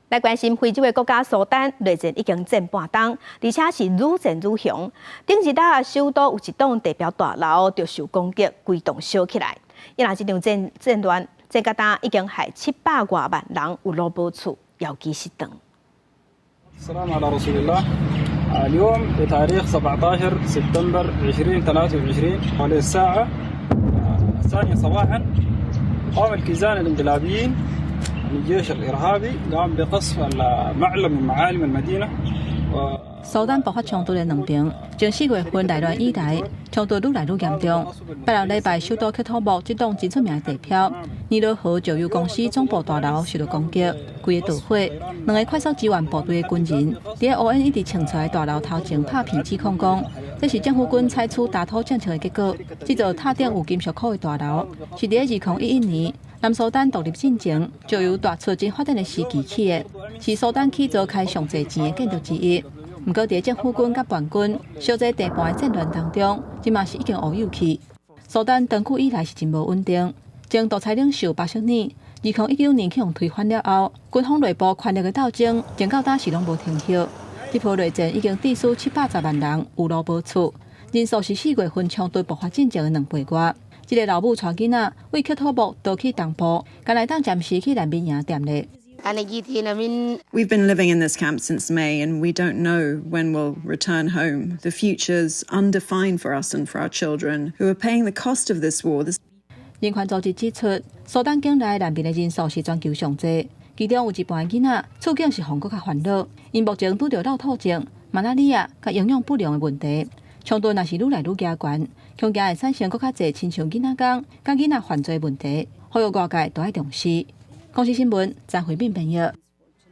來關心非洲的國家蘇丹，內戰已經戰半冬，而且是愈戰愈兇。頂日啊，首都有一棟地標大樓就受攻擊，規棟燒起來。伊若這場戰亂戰甲今已經害700外萬人有路無厝，遙期失當。 السلام على رسول الله. اليوم بتاريخ 17 سبتمبر 2023 حوالي الساعة 2 صباحا قام الكيزان الانقلابيين، الجيش الإرهابي، قام بقصف معلم من معالم المدينة. 蘇丹爆發衝突的兩邊，從4月份內亂以來，衝突愈來愈嚴重。拜六禮拜，首都喀土穆這棟真出名的地標，尼羅河石油公司總部大樓受到攻擊，規个著火。兩个快速支援部隊的軍人，佇咧烏煙一直衝出來大樓頭前拍片指控講，這是政府軍採取打土政策的結果。這座塔頂有金屬箍的大樓，是佇咧2011年南蘇丹獨立進前，石油大促進發展的時期起的，是蘇丹起造開上濟錢的建築之一。毋過，佇政府軍佮叛軍相爭地盤的戰亂當中，這嘛是已經烏有去。蘇丹長久以來是真無穩定，前獨裁領袖巴什爾2019年去予推翻了後，軍方內部權力的鬥爭，直到今是攏無停歇。這波內戰已經致使710萬人有路無厝，人數是4月份衝突爆發進前的2倍外。這个老母帶囡仔為喀土穆逃去東部，敢會當暫時去難民營踮咧。 We've been living in this camp since May and we don't know when we'll return home. The future's undefined for us and for our children who are paying the cost of this war. This 人權組織指出，蘇丹境內難民的人數是全球上濟，其中有一半的囡仔處境是予閣較煩惱，𪜶目前拄著漏吐症、馬拉里亞佮營養不良的問題。衝突若是愈來愈加懸，恐驚會產生閣較濟親像囡仔工佮囡仔犯罪問題，呼籲外界都愛重視。公視新聞，張惠敏編譯。